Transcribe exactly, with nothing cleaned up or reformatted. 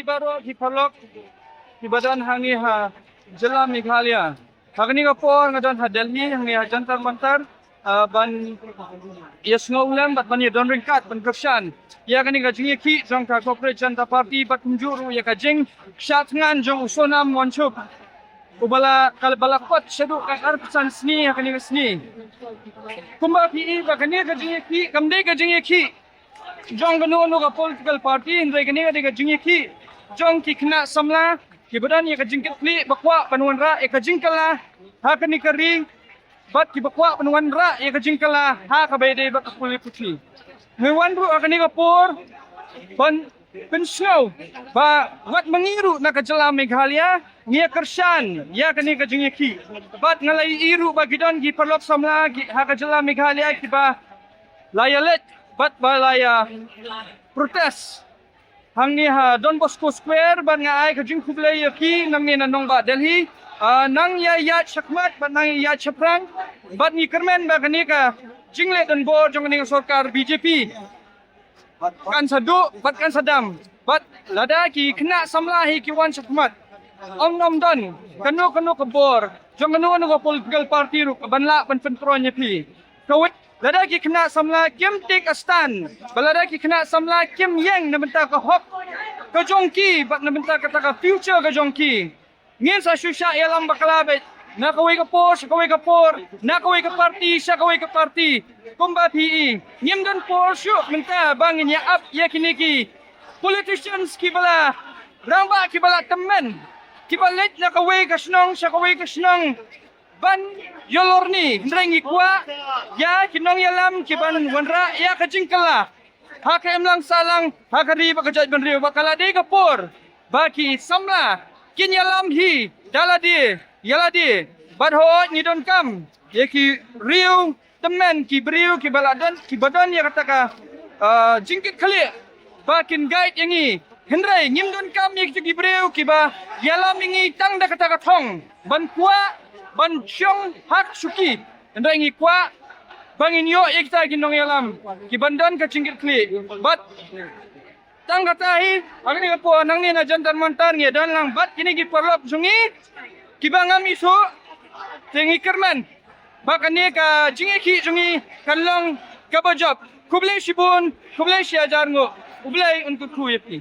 Baroh ki paralok kiba don hangne ha jylla Meghalaya. Ha kane ka por nga don ha Delhi, hangne ha Jantar Mantar, ah, ban ïasngew lem bad ban ïadon ryngkat ban kyrshan ïa kane ka jingïakhih jong ka Corporate Janata Party bad kumjuh ruh ïa ka jingshah thngan jong u Sonam Wangchuk, uba la, ka ba la kot shaduh ka arphew san sngi ha kane ka sngi. Kumba phi i ba kane ka jingïakhih kam dei ka jingïakhih jong kano kano ka political party, hynrei kane ka dei ka jingïakhih jong ki khynnah samla kiba don ïa ka jingkitkhlieh, ba kwah ban wanrah ïa ka jingkylla ha kane ka ri bad kiba kwah ban wanrah ïa ka jingkylla ha kaba ïadei bad ka pule puthi. Ngi wan ruh ha kane ka por ban pynsngew ba wat ma ngi ruh na ka jylla Meghalaya ngi ïa kyrshan ïa kane ka jingïakhih. Bad nga la ïohi ruh ba ki don ki paralok samla ki ha ka jylla Meghalaya kiba la ïaleit bad ba la ïa protest hangne ha Don Bosco Square, bad nga ai ka jingkhublei ïa ki nangne na nongbah Delhi. Ah, nang ïa ïaid shakhmat bad nang ïa ïaid shaphrang, bad ngi kyrmen ba kane ka jingleh donbor jong kane ka sorkar B J P kan sa duh bad kan sa dam. Bad lada ki khynnah samla hi ki wan shakhmat, ym, ym don kano kano ka bor jong kano kano ka political party ruh ka ban lah ban pyntroiñ ïa phi. Kawei, lada ki khynnah samla kim take a stand, ba lada ki khynnah samla kim ïeng na bynta ka hok ka jong ki bad na bynta kata ka future ka jong ki, ngin sa shu shah ïalam bakla beit na kawei ka por sha kawei ka por, na kawei ka party sha kawei ka party. Kumba phi i, ngim don por shuh mynta ba ngin ïa ap ïa kine ki politicians kiba la rangbah, kiba la tymmen, kiba leit na kawei ka shnong sha kawei ka shnong ban ïalor ni, hynrei ngi kwah ïa ki nongïalam ki ban wanrah ïa ka jingkylla ha ka imlang sahlang ha ka ri bad ka jaitbynriew. Bad ka la dei ka por ba ki samla kin ïalam hi da lade ïa lade. Bad hooid, ngi donkam ïa ki riew tymmen, ki briew kiba la don, kiba don ïa kata ka, ah, jingkitkhlieh ba kin guide ïa ngi. Hynrei ngim donkam ïa kita ki briew kiba ïalam ïa ngi tang da kata ka thong ban kwah ban shong ha ka shuki. Hynrei ngi kwah ba ngin ïoh ïa kita ki nongïalam kiban don ka jingkitkhlieh. Bad tang kata hi, ha kane ka por nangne na Jantar Mantar ngi don lang bad kine ki paralok jong ngi kiba ngam ithuh. Te ngi kyrmen ba kane ka jingïakhih jong ngi kan long kaba jop. Khublei shibun, khublei shi hajar nguh. U Blei un kyrkhu ïa phi.